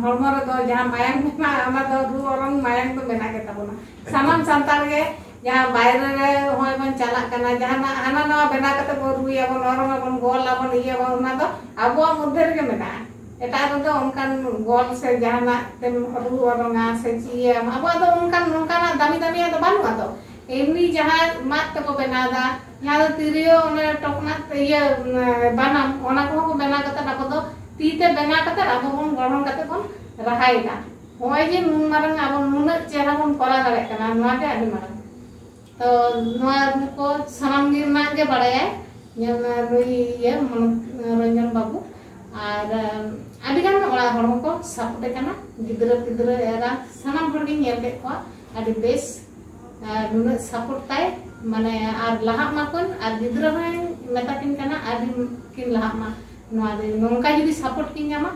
ᱦᱚᱲᱢᱚ ᱨᱮᱫᱚ ᱡᱟᱦᱟᱸ ᱢᱟᱭᱟᱝ ᱢᱮᱱᱟᱜᱼᱟ, ᱚᱱᱟ ᱫᱚ ᱨᱩ ᱚᱨᱚᱝ ᱢᱟᱭᱟᱝ ᱫᱚ ᱢᱮᱱᱟᱜ ᱜᱮ ᱛᱟᱵᱚᱱᱟ᱾ ᱥᱟᱱᱟᱢ ᱥᱟᱱᱛᱟᱲ ᱜᱮ ᱡᱟᱦᱟᱸ ᱵᱟᱭᱨᱮ ᱨᱮ ᱦᱚᱸᱜᱼᱚᱭ ᱵᱚᱱ ᱪᱟᱞᱟᱜ ᱠᱟᱱᱟ, ᱡᱟᱦᱟᱱᱟᱜ ᱦᱟᱱᱟ ᱱᱟᱣᱟ ᱵᱮᱱᱟᱣ ᱠᱟᱛᱮ ᱵᱚᱱ ᱨᱩᱭᱟᱵᱚᱱ, ᱚᱨᱚᱝ ᱟᱵᱚᱱ, ᱜᱚᱞ ᱟᱵᱚᱱ, ᱤᱭᱟᱹ ᱟᱵᱚᱱ, ᱚᱱᱟ ᱫᱚ ᱟᱵᱚᱣᱟᱜ ᱢᱚᱫᱽᱫᱷᱮ ᱨᱮᱜᱮ ᱢᱮᱱᱟᱜᱼᱟ᱾ ᱮᱴᱟᱜ ᱨᱮᱫᱚ ᱚᱱᱠᱟᱱ ᱜᱚᱞ ᱥᱮ ᱡᱟᱦᱟᱱᱟᱜ ᱛᱮᱢ ᱨᱩ ᱚᱨᱚᱝᱟ ᱥᱮ ᱪᱮᱫ ᱤᱭᱟᱹᱭᱟᱢ, ᱟᱵᱚᱣᱟᱜ ᱫᱚ ᱚᱱᱠᱟᱱ ᱱᱚᱝᱠᱟᱱᱟᱜ ᱫᱟᱹᱢᱤ ᱫᱟᱹᱢᱤᱭᱟᱜ ᱫᱚ ᱵᱟᱹᱱᱩᱜᱼᱟ᱾ ᱛᱚ ᱮᱢᱱᱤ ᱡᱟᱦᱟᱸ ᱢᱟᱫ ᱛᱮᱠᱚ ᱵᱮᱱᱟᱣ ᱮᱫᱟ, ᱡᱟᱦᱟᱸ ᱫᱚ ᱛᱤᱨᱭᱳ, ᱚᱱᱮ ᱴᱚᱠᱱᱟ ᱤᱭᱟᱹ, ᱵᱟᱱᱟᱢ, ᱚᱱᱟ ᱠᱚᱦᱚᱸ ᱠᱚ ᱵᱮᱱᱟᱣ ᱠᱟᱛᱮ ᱟᱵᱚ ᱫᱚ ᱛᱤ ᱛᱮ ᱵᱮᱱᱟᱣ ᱠᱟᱛᱮ ᱟᱵᱚ ᱵᱚᱱ ᱜᱚᱲᱦᱚᱱ ᱠᱟᱛᱮ ᱵᱚᱱ ᱨᱟᱦᱟᱭᱮᱫᱟ᱾ ᱱᱚᱜᱼᱚᱭ ᱡᱮ ᱱᱩᱱ ᱢᱟᱨᱟᱝ ᱟᱵᱚ ᱱᱩᱱᱟᱹᱜ ᱪᱮᱦᱨᱟ ᱵᱚᱱ ᱠᱚᱨᱟᱣ ᱫᱟᱲᱮᱭᱟᱜ ᱠᱟᱱᱟ, ᱱᱚᱣᱟ ᱜᱮ ᱟᱹᱰᱤ ᱢᱟᱨᱟᱝ᱾ ᱛᱚ ᱱᱚᱣᱟ ᱨᱩ ᱠᱚ ᱥᱟᱱᱟᱢ ᱜᱮ ᱨᱮᱱᱟᱜ ᱜᱮ ᱵᱟᱲᱟᱭᱟᱭ, ᱧᱮᱞ ᱢᱮ ᱱᱩᱭ ᱤᱭᱟᱹ ᱢᱚᱱᱳᱡᱽ ᱨᱚᱧᱡᱚᱱ ᱵᱟᱹᱵᱩ᱾ ᱟᱨ ᱟᱹᱰᱤ ᱜᱟᱱ ᱚᱲᱟᱜ ᱦᱚᱲ ᱦᱚᱸᱠᱚ ᱥᱟᱯᱳᱨᱴ ᱮ ᱠᱟᱱᱟ, ᱜᱤᱫᱽᱨᱟᱹ ᱯᱤᱫᱽᱨᱟᱹ ᱮᱨᱟ ᱥᱟᱱᱟᱢ ᱦᱚᱲ ᱜᱤᱧ ᱧᱮᱞ ᱠᱮᱫ ᱠᱚᱣᱟ, ᱟᱹᱰᱤ ᱵᱮᱥ᱾ ᱟᱨ ᱱᱩᱱᱟᱹᱜ ᱥᱟᱯᱳᱨᱴ ᱛᱟᱭ, ᱢᱟᱱᱮ ᱟᱨ ᱞᱟᱦᱟᱜ ᱢᱟᱠᱚ, ᱟᱨ ᱜᱤᱫᱽᱨᱟᱹ ᱦᱚᱸᱧ ᱢᱮᱛᱟ ᱠᱤᱱ ᱠᱟᱱᱟ ᱟᱹᱰᱤ ᱠᱤᱱ ᱞᱟᱦᱟᱜ ᱢᱟ᱾ ᱱᱚᱣᱟ ᱫᱚ ᱱᱚᱝᱠᱟ ᱡᱩᱫᱤ ᱥᱟᱯᱳᱨᱴ ᱠᱤᱱ ᱧᱟᱢᱟ,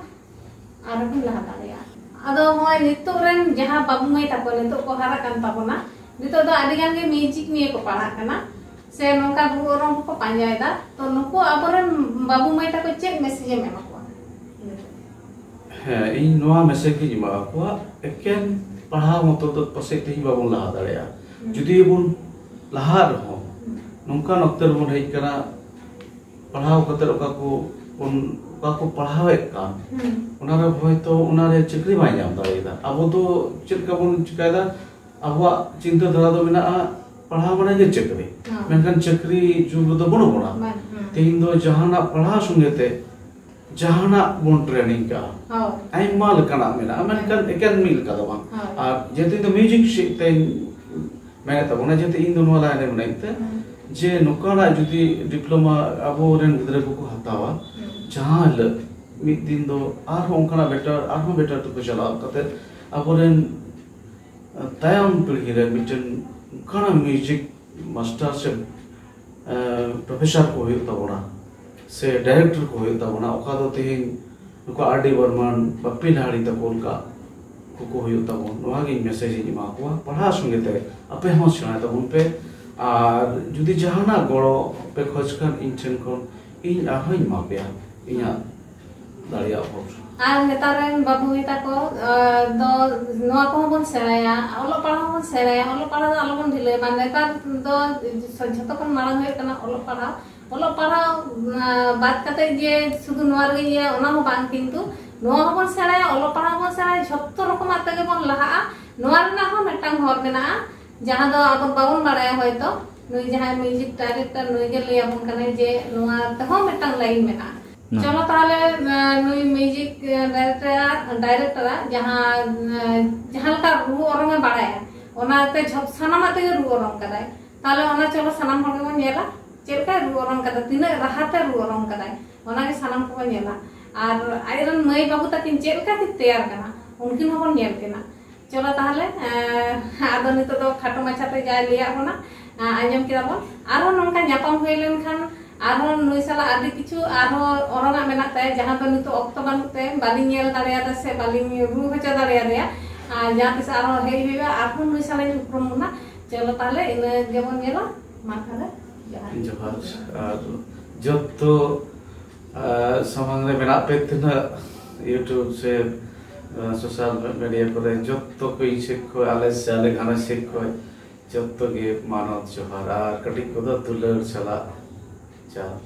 ᱟᱨᱦᱚᱸ ᱠᱤᱱ ᱞᱟᱦᱟ ᱫᱟᱲᱮᱭᱟᱜᱼᱟ᱾ ᱟᱫᱚ ᱱᱚᱜᱼᱚᱭ ᱱᱤᱛᱚᱜ ᱨᱮᱱ ᱡᱟᱦᱟᱸ ᱵᱟᱹᱵᱩ ᱢᱟᱹᱭ ᱛᱟᱠᱚ ᱱᱤᱛᱚᱜ ᱠᱚ ᱦᱟᱨᱟᱜ ᱠᱟᱱ ᱛᱟᱵᱚᱱᱟ, ᱱᱤᱛᱚᱜ ᱫᱚ ᱟᱹᱰᱤ ᱜᱟᱱ ᱜᱮ ᱢᱤᱭᱩᱡᱤᱠ ᱱᱤᱭᱮ ᱠᱚ ᱯᱟᱲᱦᱟᱜ ᱠᱟᱱᱟ᱾ ᱥᱮ ᱱᱚᱝᱠᱟ ᱨᱩ ᱚᱨᱚᱝ ᱦᱚᱸᱠᱚ ᱯᱟᱸᱡᱟᱭᱮᱫᱟ᱾ ᱛᱚ ᱱᱩᱠᱩ ᱟᱵᱚᱨᱮᱱ ᱵᱟᱹᱵᱩ ᱢᱟᱹᱭ ᱛᱟᱠᱚ ᱪᱮᱫ ᱢᱮᱥᱮᱡ ᱮᱢ ᱮᱢᱟ ᱠᱚᱣᱟ? ᱦᱮᱸ, ᱤᱧ ᱱᱚᱣᱟ ᱢᱮᱥᱮᱡ ᱜᱤᱧ ᱮᱢᱟ ᱠᱚᱣᱟ, ᱮᱠᱮᱱ ᱯᱟᱲᱦᱟᱣ ᱢᱚᱛᱚ ᱫᱚ ᱯᱟᱥᱮᱡ ᱛᱮᱦᱮᱧ ᱵᱟᱵᱚᱱ ᱞᱟᱦᱟ ᱫᱟᱲᱮᱭᱟᱜᱼᱟ᱾ ᱡᱩᱫᱤ ᱵᱚᱱ ᱞᱟᱦᱟᱜ ᱨᱮᱦᱚᱸ, ᱱᱚᱝᱠᱟᱱ ᱚᱠᱛᱚ ᱨᱮᱵᱚᱱ ᱦᱮᱡ ᱠᱟᱱᱟ, ᱯᱟᱲᱦᱟᱣ ᱠᱟᱛᱮ ᱚᱠᱟ ᱠᱚ ᱵᱚᱱ, ᱚᱠᱟ ᱠᱚ ᱯᱟᱲᱦᱟᱣᱮᱫ ᱠᱟᱱ, ᱚᱱᱟᱨᱮ ᱦᱚᱭᱛᱚ ᱚᱱᱟᱨᱮ ᱪᱟᱹᱠᱨᱤ ᱵᱟᱭ ᱧᱟᱢ ᱫᱟᱲᱮᱭᱟᱫᱟ᱾ ᱟᱵᱚ ᱫᱚ ᱪᱮᱫ ᱞᱮᱠᱟ ᱵᱚᱱ ᱪᱤᱠᱟᱭᱮᱫᱟ? ᱟᱵᱚᱣᱟᱜ ᱪᱤᱱᱛᱟᱹ ᱫᱷᱟᱨᱟ ᱫᱚ ᱢᱮᱱᱟᱜᱼᱟ, ᱯᱟᱲᱦᱟᱣ ᱢᱟᱱᱮ ᱜᱮ ᱪᱟᱹᱠᱨᱤ᱾ ᱢᱮᱱᱠᱷᱟᱱ ᱪᱟᱹᱠᱨᱤ ᱡᱩᱜᱽ ᱨᱮᱫᱚ ᱵᱟᱹᱱᱩᱜ ᱵᱚᱱᱟ᱾ ᱛᱮᱦᱮᱧ ᱫᱚ ᱡᱟᱦᱟᱱᱟᱜ ᱯᱟᱲᱦᱟᱣ ᱥᱚᱸᱜᱮ ᱛᱮ ᱡᱟᱦᱟᱱᱟᱜ ᱵᱚᱱ ᱴᱨᱮᱱᱤᱝ ᱠᱟᱜᱼᱟ᱾ ᱟᱭᱢᱟ ᱞᱮᱠᱟᱱᱟᱜ ᱢᱮᱱᱟᱜᱼᱟ, ᱢᱮᱱᱠᱷᱟᱱ ᱮᱠᱮᱱ ᱢᱤᱫ ᱞᱮᱠᱟ ᱫᱚ ᱵᱟᱝ᱾ ᱟᱨ ᱡᱮᱦᱮᱛᱩ ᱤᱧ ᱫᱚ ᱢᱤᱣᱡᱤᱠ ᱥᱮᱫ ᱛᱮᱧ ᱢᱮᱱᱮᱫ ᱛᱟᱵᱚᱱᱟ, ᱡᱮᱦᱮᱛᱩ ᱤᱧ ᱫᱚ ᱱᱚᱣᱟ ᱞᱟᱭᱤᱱ ᱨᱮ ᱢᱮᱱᱟᱹᱧ ᱛᱮ, ᱡᱮ ᱱᱚᱝᱠᱟᱱᱟᱜ ᱡᱩᱫᱤ ᱰᱤᱯᱞᱳᱢᱟ ᱟᱵᱚᱨᱮᱱ ᱜᱤᱫᱽᱨᱟᱹ ᱠᱚᱠᱚ ᱦᱟᱛᱟᱣᱟ, ᱡᱟᱦᱟᱸ ᱦᱤᱞᱳᱜ ᱢᱤᱫ ᱫᱤᱱ ᱫᱚ ᱟᱨᱦᱚᱸ ᱚᱱᱠᱟᱱᱟᱜ ᱵᱮᱴᱟᱨ, ᱟᱨᱦᱚᱸ ᱵᱮᱴᱟᱨ ᱛᱮᱠᱚ ᱪᱟᱞᱟᱣ ᱠᱟᱛᱮ ᱟᱵᱚᱨᱮᱱ ᱛᱟᱭᱚᱢ ᱯᱤᱲᱦᱤ ᱨᱮ ᱢᱤᱫᱴᱮᱱ ᱚᱱᱠᱟᱱᱟᱜ ᱢᱤᱣᱡᱤᱠ ᱢᱟᱥᱴᱟᱨ ᱥᱮ ᱯᱨᱚᱯᱷᱮᱥᱟᱨ ᱠᱚ ᱦᱩᱭᱩᱜ ᱛᱟᱵᱚᱱᱟ, ᱥᱮ ᱰᱟᱭᱨᱮᱠᱴᱚᱨ ᱠᱚ ᱦᱩᱭᱩᱜ ᱛᱟᱵᱚᱱᱟ, ᱚᱠᱟ ᱫᱚ ᱛᱮᱦᱮᱧ ᱱᱩᱠᱩ ᱟᱨ ᱰᱤ ᱵᱚᱨᱢᱟᱱ, ᱵᱟᱯᱯᱤ ᱞᱟᱦᱟᱲᱤ ᱛᱟᱠᱚ ᱞᱮᱠᱟ ᱠᱚᱠᱚ ᱦᱩᱭᱩᱜ ᱛᱟᱵᱚᱱ᱾ ᱱᱚᱣᱟ ᱜᱮ ᱤᱧ ᱢᱮᱥᱮᱡᱽ ᱤᱧ ᱮᱢᱟ ᱠᱚᱣᱟ᱾ ᱯᱟᱲᱦᱟᱣ ᱥᱚᱸᱜᱮ ᱛᱮ ᱟᱯᱮ ᱦᱚᱸ ᱥᱮᱬᱟᱭ ᱛᱟᱵᱚᱱ ᱯᱮ, ᱟᱨ ᱡᱩᱫᱤ ᱡᱟᱦᱟᱱᱟᱜ ᱜᱚᱲᱚ ᱯᱮ ᱠᱷᱚᱡᱽ ᱠᱷᱟᱱ, ᱤᱧ ᱴᱷᱮᱱ ᱠᱷᱚᱱ ᱤᱧ ᱟᱨᱦᱚᱸᱧ ᱮᱢᱟ ᱯᱮᱭᱟ ᱤᱧᱟᱹᱜ ᱫᱟᱲᱮᱭᱟᱜ ᱵᱷᱳᱨ᱾ ᱟᱨ ᱱᱮᱛᱟᱨ ᱨᱮᱱ ᱵᱟᱹᱵᱩ ᱢᱟᱹᱭ ᱛᱟᱠᱚ ᱫᱚ ᱱᱚᱣᱟ ᱠᱚᱦᱚᱸ ᱵᱚᱱ ᱥᱮᱬᱟᱭᱟ, ᱚᱞᱚᱜ ᱯᱟᱲᱦᱟᱣ ᱵᱚᱱ ᱥᱮᱬᱟᱭᱟ, ᱚᱞᱚᱜ ᱯᱟᱲᱦᱟᱣ ᱫᱚ ᱟᱞᱚᱵᱚᱱ ᱰᱷᱤᱞᱟᱹᱭ ᱢᱟ᱾ ᱱᱮᱛᱟᱨ ᱫᱚ ᱡᱷᱚᱛᱚ ᱠᱷᱚᱱ ᱢᱟᱲᱟᱝ ᱦᱩᱭᱩᱜ ᱠᱟᱱᱟ ᱚᱞᱚᱜ ᱯᱟᱲᱦᱟᱣ᱾ ᱚᱞᱚᱜ ᱯᱟᱲᱦᱟᱣ ᱵᱟᱫ ᱠᱟᱛᱮ ᱡᱮ ᱥᱩᱫᱷᱩ ᱱᱚᱣᱟ ᱨᱮᱜᱮ ᱤᱭᱟᱹ, ᱚᱱᱟ ᱦᱚᱸ ᱵᱟᱝ, ᱠᱤᱱᱛᱩ ᱱᱚᱣᱟ ᱦᱚᱸᱵᱚᱱ ᱥᱮᱬᱟᱭᱟ, ᱚᱞᱚᱜ ᱯᱟᱲᱦᱟᱣ ᱵᱚᱱ ᱥᱮᱬᱟᱭᱟ, ᱡᱷᱚᱛᱚ ᱨᱚᱠᱚᱢᱟᱜ ᱛᱮᱜᱮ ᱵᱚᱱ ᱞᱟᱦᱟᱜᱼᱟ᱾ ᱱᱚᱣᱟ ᱨᱮᱱᱟᱜ ᱦᱚᱸ ᱢᱤᱫᱴᱟᱝ ᱦᱚᱨ ᱢᱮᱱᱟᱜᱼᱟ, ᱡᱟᱦᱟᱸ ᱫᱚ ᱟᱵᱚ ᱵᱟᱵᱚᱱ ᱵᱟᱲᱟᱭᱟ ᱦᱚᱭᱛᱚ᱾ ᱱᱩᱭ ᱡᱟᱦᱟᱸᱭ ᱢᱤᱣᱡᱤᱠ ᱰᱟᱭᱨᱮᱠᱴᱚᱨ, ᱱᱩᱭ ᱜᱮ ᱞᱟᱹᱭ ᱟᱵᱚᱱ ᱠᱟᱱᱟᱭ ᱡᱮ ᱱᱚᱣᱟ ᱛᱮᱦᱚᱸ ᱢᱤᱫᱴᱟᱝ ᱞᱟᱭᱤᱱ ᱢᱮᱱᱟᱜᱼᱟ᱾ ᱪᱚᱞᱚ ᱛᱟᱦᱚᱞᱮ ᱱᱩᱭ ᱢᱤᱣᱡᱤᱠ ᱰᱟᱭᱨᱮᱠᱴᱚᱨᱟᱜ ᱡᱟᱦᱟᱸ ᱡᱟᱦᱟᱸ ᱞᱮᱠᱟ ᱨᱩ ᱚᱨᱚᱝ ᱮ ᱵᱟᱲᱟᱭᱟ, ᱚᱱᱟᱛᱮ ᱡᱷᱚᱛᱚ ᱥᱟᱱᱟᱢᱟᱜ ᱛᱮᱜᱮ ᱨᱩ ᱚᱨᱚᱝ ᱠᱟᱫᱟᱭ᱾ ᱛᱟᱦᱚᱞᱮ ᱚᱱᱟ ᱪᱚᱞᱚ ᱥᱟᱱᱟᱢ ᱦᱚᱲ ᱜᱮᱵᱚᱱ ᱧᱮᱞᱟ ᱪᱮᱫ ᱞᱮᱠᱟᱭ ᱨᱩ ᱚᱨᱚᱝ ᱠᱟᱫᱟ, ᱛᱤᱱᱟᱹᱜ ᱨᱟᱦᱟᱛᱮ ᱨᱩ ᱚᱨᱚᱝ ᱠᱟᱫᱟᱭ, ᱚᱱᱟᱜᱮ ᱥᱟᱱᱟᱢ ᱠᱚᱵᱚᱱ ᱧᱮᱞᱟ᱾ ᱟᱨ ᱟᱡᱨᱮᱱ ᱢᱟᱹᱭ ᱵᱟᱹᱵᱩ ᱛᱟᱹᱠᱤᱱ ᱪᱮᱫ ᱞᱮᱠᱟ ᱠᱤᱱ ᱛᱮᱭᱟᱨ ᱠᱟᱱᱟ, ᱩᱱᱠᱤᱱ ᱦᱚᱸᱵᱚᱱ ᱧᱮᱞ ᱠᱤᱱᱟ᱾ ᱪᱚᱞᱚ ᱛᱟᱦᱚᱞᱮ, ᱟᱫᱚ ᱱᱤᱛᱚᱜ ᱫᱚ ᱠᱷᱟᱴᱚ ᱢᱟᱪᱷᱟᱛᱮ ᱡᱟᱭ ᱞᱟᱹᱭᱟᱫ ᱵᱚᱱᱟ, ᱟᱸᱡᱚᱢ ᱠᱮᱫᱟ ᱵᱚᱱ᱾ ᱟᱨᱦᱚᱸ ᱱᱚᱝᱠᱟ ᱧᱟᱯᱟᱢ ᱦᱩᱭ ᱞᱮᱱᱠᱷᱟᱱ ᱟᱨᱦᱚᱸ ᱱᱩᱭ ᱥᱟᱞᱟᱜ ᱟᱹᱰᱤ ᱠᱤᱪᱷᱩ ᱟᱨᱦᱚᱸ ᱚᱨᱚᱝᱟᱜ ᱢᱮᱱᱟᱜ ᱛᱟᱭᱟ, ᱡᱟᱦᱟᱸ ᱫᱚ ᱱᱤᱛᱚᱜ ᱚᱠᱛᱚ ᱵᱟᱹᱱᱩᱜ ᱛᱮ ᱵᱟᱹᱞᱤᱧ ᱧᱮᱞ ᱫᱟᱲᱮᱭᱟᱫᱟ ᱥᱮ ᱵᱟᱹᱞᱤᱧ ᱨᱩ ᱦᱚᱪᱚ ᱫᱟᱲᱮᱭᱟᱫᱮᱭᱟ᱾ ᱟᱨ ᱡᱟᱦᱟᱸ ᱛᱤᱥ ᱟᱨᱦᱚᱸ ᱦᱮᱡ ᱦᱩᱭᱩᱜᱼᱟ, ᱟᱨᱦᱚᱸ ᱱᱩᱭ ᱥᱟᱞᱟᱜ ᱤᱧ ᱩᱯᱨᱩᱢ ᱵᱚᱱᱟ᱾ ᱪᱚᱞᱚ ᱛᱟᱦᱚᱞᱮ ᱤᱱᱟᱹ ᱜᱮᱵᱚᱱ ᱧᱮᱞᱟ, ᱢᱟ ᱛᱟᱦᱚᱞᱮ᱾ ᱡᱚᱦᱟᱨ᱾ ᱟᱨ ᱡᱚᱛᱚ ᱟᱨ ᱥᱟᱢᱟᱝ ᱨᱮ ᱢᱮᱱᱟᱜ ᱯᱮ ᱛᱤᱱᱟᱹᱜ YouTube ᱥᱮ ᱥᱳᱥᱟᱞ ᱢᱤᱰᱤᱭᱟ ᱠᱚᱨᱮ, ᱡᱚᱛᱚ ᱠᱚ ᱤᱧ ᱥᱮᱫ ᱠᱷᱚᱱ, ᱟᱞᱮ ᱥᱮ ᱟᱞᱮ ᱜᱷᱟᱨᱚᱸᱡᱽ ᱥᱮᱫ ᱠᱷᱚᱱ ᱡᱚᱛᱚ ᱜᱮ ᱢᱟᱱᱚᱛ ᱡᱚᱦᱟᱨ, ᱟᱨ ᱠᱟᱹᱴᱤᱡ ᱠᱚᱫᱚ ᱫᱩᱞᱟᱹᱲ ᱥᱟᱞᱟᱜ ᱡᱚᱦᱟᱨ᱾